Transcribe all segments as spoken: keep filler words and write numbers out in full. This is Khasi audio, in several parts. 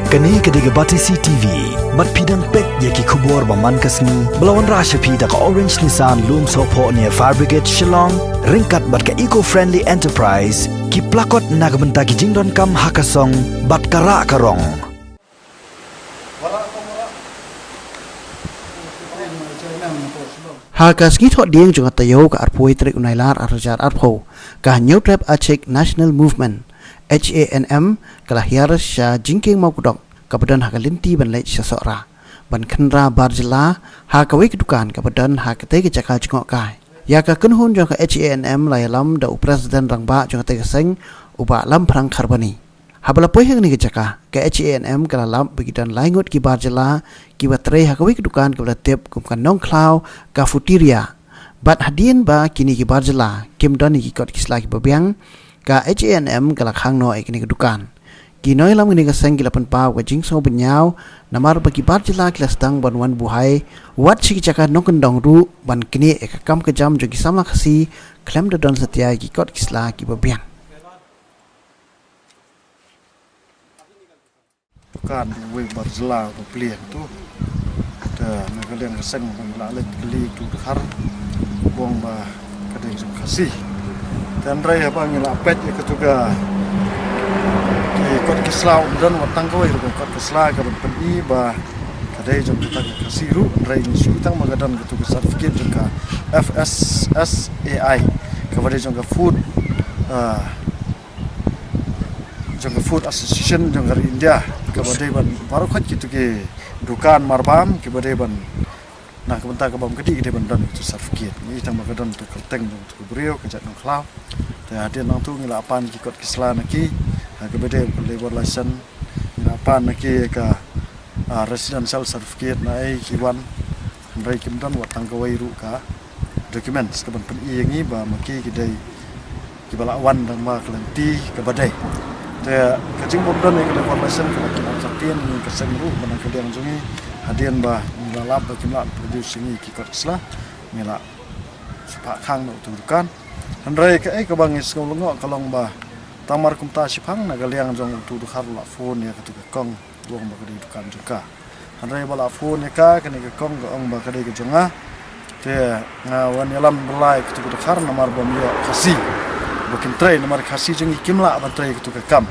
Kane ka dei ka Batesi T V. Bad phi dang peit ïa ki khubor ba man ka sngi ba la wanrah sha phi da ka Orange Nissan Lumsohphoh near Fire Brigade Shillong, ryngkat bad ka Eco Friendly Enterprise, ki plakot na ka bynta ki jingdonkam ha ka song bad ka rah ka rong. Ha ka sngi Thohdieng jong ka taïew ka arphew tarik u Nailar arhajar arphew, ka Hynñiewtrep Achik National Movement, H A N M, ka la hiar sha jingkieng mawkdok kaba don ha ka lynti ban leit sha Sohra, ban khynra bar jylla ha kawei ka dukan kaba don ha katei ka jaka jngohkai. Ïa ka kynhun jong ka H A N M la ïalam da u President Rangbah jong katei ka seng, u Bah Lamphrang Kharbani. Haba la poi ha kane ka jaka, ka H A N M ka la lap ba ki don lai ngut ki bar jylla kiba trei ha kawei ka dukan kaba la tip kum ka Nongkhlaw Cafeteria. Bad hadien ba kine ki bar jylla kim don ïa ki kot ki sla kiba biang, ka H A N M ka la khang noh ïa kane ka dukan. Ki nongïalam kane ka seng ki la pynpaw ka jingsngewbha namar ba ki bar jylla ki la sdang ban wan buhai wat sha ki jaka nongkyndong ruh ban knieh ïa ka kam ka jam jong ki samla Khasi khlem da don satia ïa ki kot ki sla kiba biang. Dukan wei bar jylla ba plie tu. Te na ka liang ka seng ba ngi la leit kylli tu dkhar bong ba ka dei jong Khasi. Te hynrei haba ngi la peit ïa katu ka ki kot ki sla um don wat tang kawei ruh ka kot ki sla ka ban pyni ba ka dei jong kata ka Khasi ruh, hynrei ngi shu tang ba ka don katu ka certificate jong ka F S S A I kaba dei jong ka food, ah, jong ka Food Association jong ka ri India, kaba dei ban baroh khoit kitu ki dukan marbam kiba dei ban na ka bynta ka bam ka dih ka dei ban don kitu certificate. Ngi tang ba ka don tu ka kyrteng jong tu ka briew ka jait Nongkhlaw. Te hadien nangtu ngi la pan ki kot ki sla na ki, ha, kaba dei ka labour license, ngi la pan na ki ka, ah, residential certificate na ei ki wan, hynrei kim don wat tang kawei ruh ka documents ka ban pyni ïa ngi ba ma ki ki dei kiba la wan dang ma ka lynti kaba dei. Te ka jingbym don ïa ka labour license kaba kim ap shatei ngi ka seng ruh ba na ka liang jong ngi hadien ba ngi la lap ba kim lah produce ïa ngi ki kot ki sla, ngi la shu phah khang na utu dukan. Hynrei kaei kaba ngi sngew lyngngoh ka long ba tang mar kumta shiphang na ka liang jong utu dkhar la phone ïa katu ka kong, ka ong ba ka dei dukan jong ka. Hynrei ba la phone ïa ka, kane ka kong ka ong ba ka dei ka jong nga. Te nga wan ïalam byrlai katu ka dkhar namar bym ïoh Khasi. Ba kin trei namar Khasi jong ngi kim lah ban trei katu ka kam.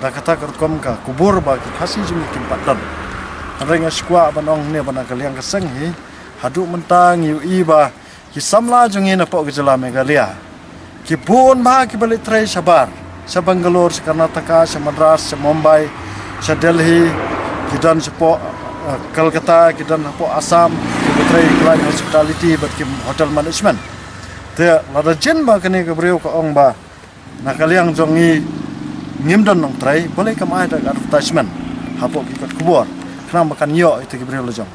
Da kata ka rukom ka kubur ba ki Khasi jong ngi kim pat don. Hynrei nga shu kwah ban ong ne ba na ka liang ka seng hi, haduh mynta ngi ïohi ba ki samla jong ngi napoh ka jylla Meghalaya ki bun bha kiba leit trei shabar, sha Bangalore, sha Karnataka, sha Madras, sha Mumbai, sha Delhi, ki don shapoh, eh, Kolkata, ki don hapoh Assam, kiba trei line hospitality bad ki hotel management. Te lada jin ba kane ka briew ka ong ba na ka liang jong ngi ngim don nongtrei, balei kam ai da ka advertisement hapoh ki kot khubor, khnang ba kan ïoh ïa ki briew la jong.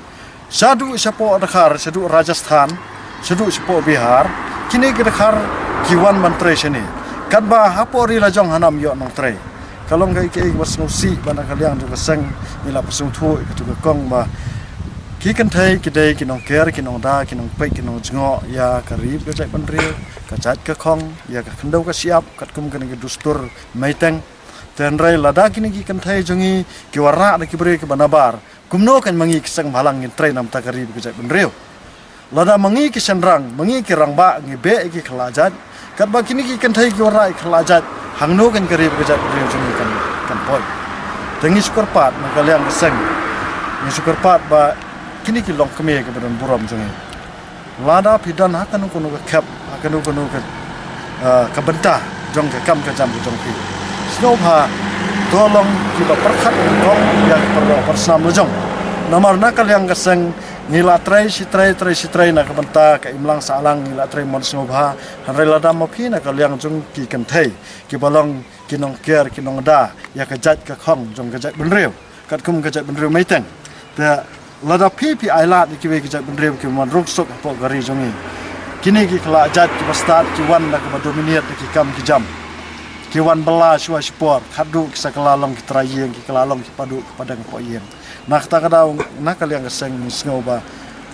Shaduh shapoh Dkhar, shaduh Rajasthan, shaduh shapoh Bihar, kine ki dkhar ki wan ban trei shane. Katba hapoh ri la jong hanam ïoh nongtrei. Ka long kaei kaei ba sngewsih ba na ka liang jong ka seng ngi la pynsngewthuh ïa katu ka kong ba ki kynthei ki dei ki nongker, ki nongda, ki nongpeit, ki nongjngoh ïa ka ri ka jaitbynriew, ka jait ka khong, ïa ka khyndew ka shyiap, katkum kane ka dustur meiteng. Te hynrei lada kine ki kynthei jong ngi ki wanrah da ki briew kiba nabar, kumno kan ma ngi ki seng bhalang ngin trei na ka bynta ka ri bad ka jaitbynriew? Lada ma ngi ki shynrang, ma ngi ki rangbah ngi beh ïa ki khlajait, katba kine ki kynthei ki wanrah ïa ki khlajait, hangno kan ka ri bad ka jaitbynriew jong ngi kan, kan poi? Te ngi shu kyrpad na ka liang ka seng, ngi shu kyrpad ba kine ki longkmie kiba don burom jong ngi, lada phi don ha kano kano ka khep, ha kano kano ka, eh, ka bynta jong ka kam ka jam ka jong phi, sngewbha to long kiba pyrkhat nyngkong ïa ka pyrdoh pyrsnam la jong. Namar na ka liang ka seng ngi la trei shi trei, trei shi trei na ka bynta ka imlang sahlang, ngi la trei mon sngewbha. Hynrei lada ma phi na ka liang jong ki kynthei kiba long ki nongker ki nongda ïa ka jait ka khong jong ka jaitbynriew, katkum ka jaitbynriew meiteng. Te lada phi phi ailad ïa kiwei ki jaitbynriew kiba man rung suk hapoh ka ri jong ngi, kine ki khlajait kiba stad ki wan da kaba dominate da ki kam ki jam, ki wan bylla shuwa shipor, khatduh ki sa kylla long ki trai ïing, ki kylla long ki paduh ki padeng hapoh ïing. Na kata ka daw na ka liang ka seng ngi sngew ba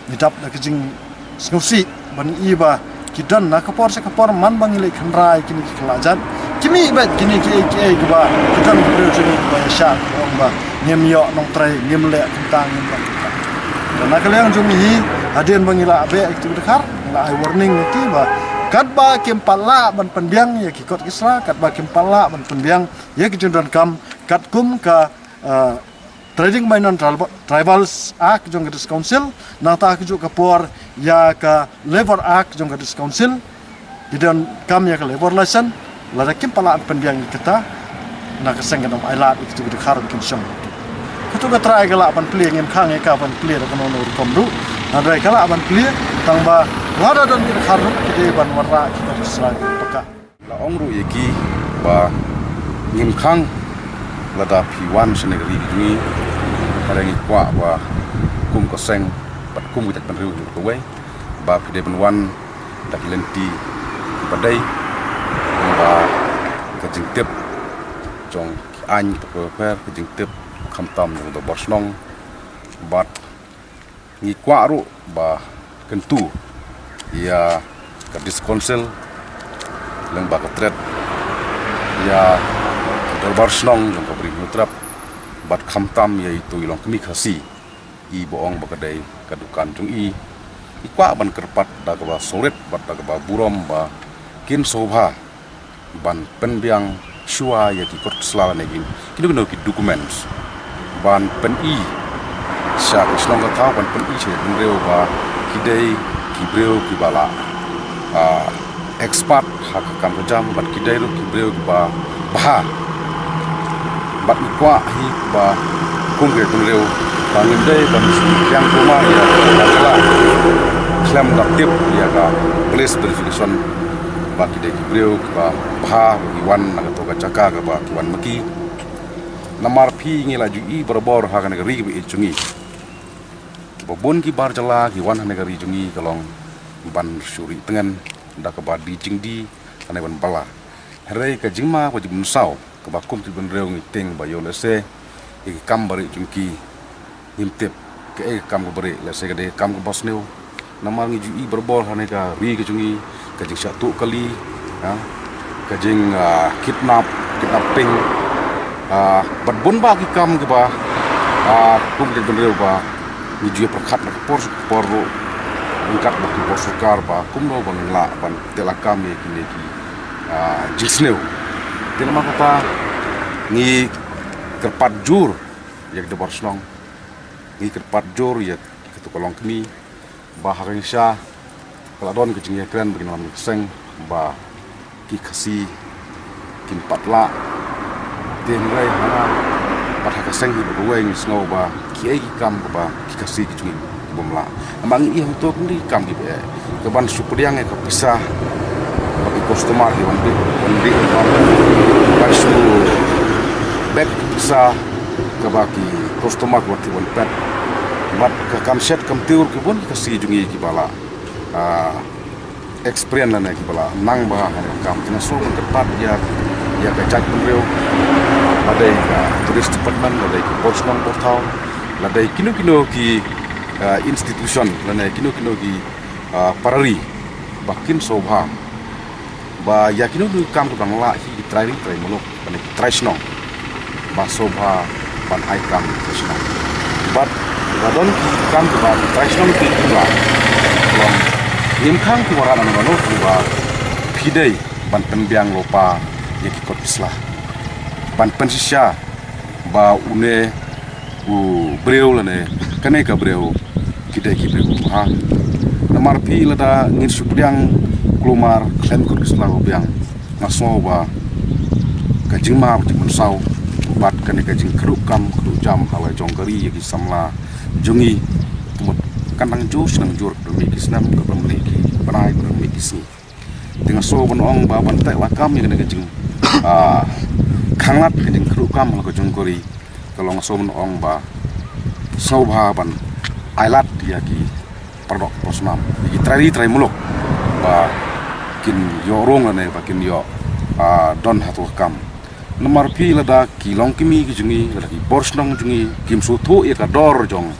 ngi dap da ka jingsngewsih ba ngi i ba ki don na ka por sha ka por man ba ngi leit khynra ïa kine ki khlajait, Ki mih bad kine kiei kiei kiba ki don ki briew jong ngi kiba ïa shah, ki ong ba ngim ïoh nongtrei, ngim leh kumta, ngim leh kumta. Te na ka liang jong ngi hi, hadien ba ngi la beh ïa kito ki dkhar, ngi la ai warning ïa ki ba katba kim pat lah ban pynbiang ïa ki kot ki sla, katba kim pat lah ban pynbiang ïa ki jingdonkam katkum ka, ah, Trading by Non-Tribals Act jong ka District Council, nangta kajuh ka por ïa ka Labour Act jong ka District Council, ki donkam ïa ka labour license, lada kim pat lah ban pynbiang ïa kita, na ka seng kan ym ailad ïa kito ki dkhar ba kin shong. Kato ka trai ka lah ban plie, ngim khang ïa ka ban plie da kano kano rukom ruh. Hynrei ka lah ban plie, tang ba lada don ki dkhar ruh, ki dei ban wanrah ki kot ki sla kiba paka. La ong ruh ïa ki ba ngim khang lada phi wan shane ka ri ka jong ngi. Hynrei ngi kwah ba kum ka seng bad kum ka jaitbynriew hi kawei ba phi dei ban wan da ki lynti kiba dei, ba ka jingtip jong ki aiñ bapher bapher, ka jingtip khamtam jong u dorbar shnong, bad ngi kwah ruh ba kyntu ïa ka District Council lyngba ka tret ïa ka dorbar shnong jong ka Bri Hynñiewtrep, bad khamtam ïa ito i longkmie Khasi iba ong ba ka dei ka dukan jong i. Ngi kwah ban kyrpad da kaba sngewrit bad da kaba burom ba kin sngewbha ban pynbiang shuwa ïa ki kot ki sla lane ki, kino kino ki documents, ban pyni sha ki shnong ka thaw, ban pyni sha ki briew ba ki dei ki briew kiba la, ah, expert ha ka kam ka jam, bad ki dei ruh ki briew kiba bha. Bad ngi kwah hi ba kum ki briew ba ngim dei ban shu pynbiang kumne ïa ka jylla khlem da tip ïa ka police verification ba ki dei ki briew kiba bha ba ki wan na kato ka jaka kaba ki wan ma ki. Namar phi, ngi la ju ïohi barabor ha kane ka ri kaba ïeit jong ngi ba bun ki bar jylla ki wan ha kane ka ri jong ngi ka long ban shu rieh tngen da kaba die jingdie lane ban bylla. Hynrei ka jingma ka jingpynsaw kaba kum ki jaitbynriew ngi tieng ba ïoh lehse ïa ki kam barieh jong ki, ngim tip kaei ka kam ka barieh, lehse ka dei ka kam kaba sniew. Namar ngi ju ïohi barabor ha kane ka ri ka jong ngi ka jingshah tuh kali, ha, ka jing, ah, kidnap, kidnapping, ah, bad bun bah ki kam kiba, ah, kum ki jaitbynriew ba ngi ju ïa pyrkhat na ka por sha ka por ruh, ryngkat bad ki bor sorkar ba kumno ban lah ban teh lakam ïa kine ki, ah, jingsniew. Te namar kata ngi kyrpad jur ïa ka dorbar shnong, ngi kyrpad jur ïa kito ki longkmie ba ha ka jingshisha ka la don ka jingïakren bad ki nongïalam ka seng ba ki Khasi kim pat lah. Te hynrei hana bad ha ka seng hi ba kawei ngi sngew ba kiei ki kam kaba ki Khasi ki jong ngi ki bym lah. Namar ngi ïohi hangto ki kam kiba eh, ka ban shu pdiang ïa ka pisa ba ki customer ki wan bit, wan bit, wan, ban shu bek pisa kaba ki customer ki wan tip wan pet. Bad ka kam shet kam tiur ki bun ki Khasi jong ngi kiba la, ah, experience lane kiba la nang bha ha ka kam. Te nga sngew ban kyrpad ïa, ïa ka jaitbynriew, la dei ka tourist department, la dei ki bor shnong bor thaw, la dei kino kino ki, ah, institution lane kino kino ki, ah, para ri ba kin sngewbha ba ïa kino kino ki kam kiba ngi lah hi ki trai ri trai muluk, ban ki trai shnong ba sngewbha ban ai kam ki trai shnong. Bad ba don ki kam kiba ki trai shnong ki, ki lah, ngim khang ki wanrah na mano mano, kiba phi dei ban pynbiang lypa ïa ki kot ki sla, ban pynshisha ba une u briew lane kane ka briew ki dei ki briew bha. Namar phi, lada ngin shu pdiang kulmar khlem kot ki sla ba biang, nga sngew ba ka jingma ka jingpynsaw bad kane ka jingkyrduh kam kyrduh jam ha la jong ka ri ïa ki samla jong ngi, ka mut kan nang jur shu nang jur, ka don mih ki snem, ka don mih ki bnai, ka don mih ki sngi. Te nga sngew ban ong ba ban teh lakam ïa kane ka jing, ah, khanglad, ka jingkyrduh kam ha la ka jong ka ri, ka long, nga sngew ban ong ba sngewbha ban ailad ïa ki para doh para snam, ïa ki trai ri trai muluk ba kin ïoh rung lane ba kin ïoh, ah, don ha kato ka kam. Namar phi, lada ki longkmie ki jong ngi, lada ki bor shnong jong ngi kim sngewthuh ïa ka dor jong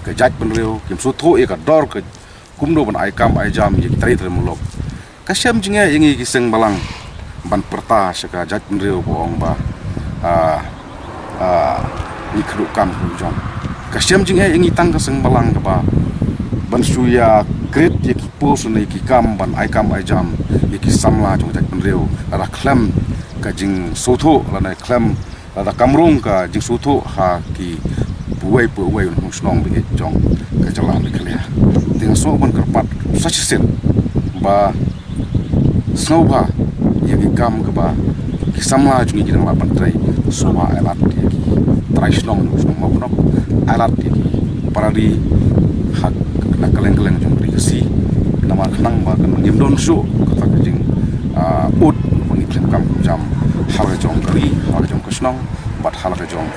ka jaitbynriew, kim sngewthuh ïa ka dor ka kumno ban ai kam ai jam ïa ki trai ri trai muluk, ka shem jingeh ïa ngi ki seng balang. ban pyrta sha ka jaitbynriew ba ong ba, ah, ah, ngi khluh kam khluh jam. Ka shem jingeh ïa ngi tang ka seng balang kaba ban shu ïa create ïa ki post ne ki kam ban ai kam ai jam ïa ki samla jong ka jaitbynriew, lada khlem ka jingsngewthuh lane khlem lada kam rung ka jingsngewthuh ha kiwei pa uwei u nongshong shnong ba ïeit jong ka jylla Meghalaya. Te nga sngew ban kyrpad sa shisien ba sngewbha ïa ki kam kaba ki samla jong ngi ki dang lah ban trei, sngewbha ai lad ïa ki trai shnong jong shnong Mawknok, ai lad ïa ki paradi ha na kylleng kylleng jong ka ri Khasi. Namar khnang ba kan ngim don shuh kata ka jing, ah, ud ba ngi khlem kam jam ha la ka jong ka ri, ha la ka jong ka shnong bad ha la ka jong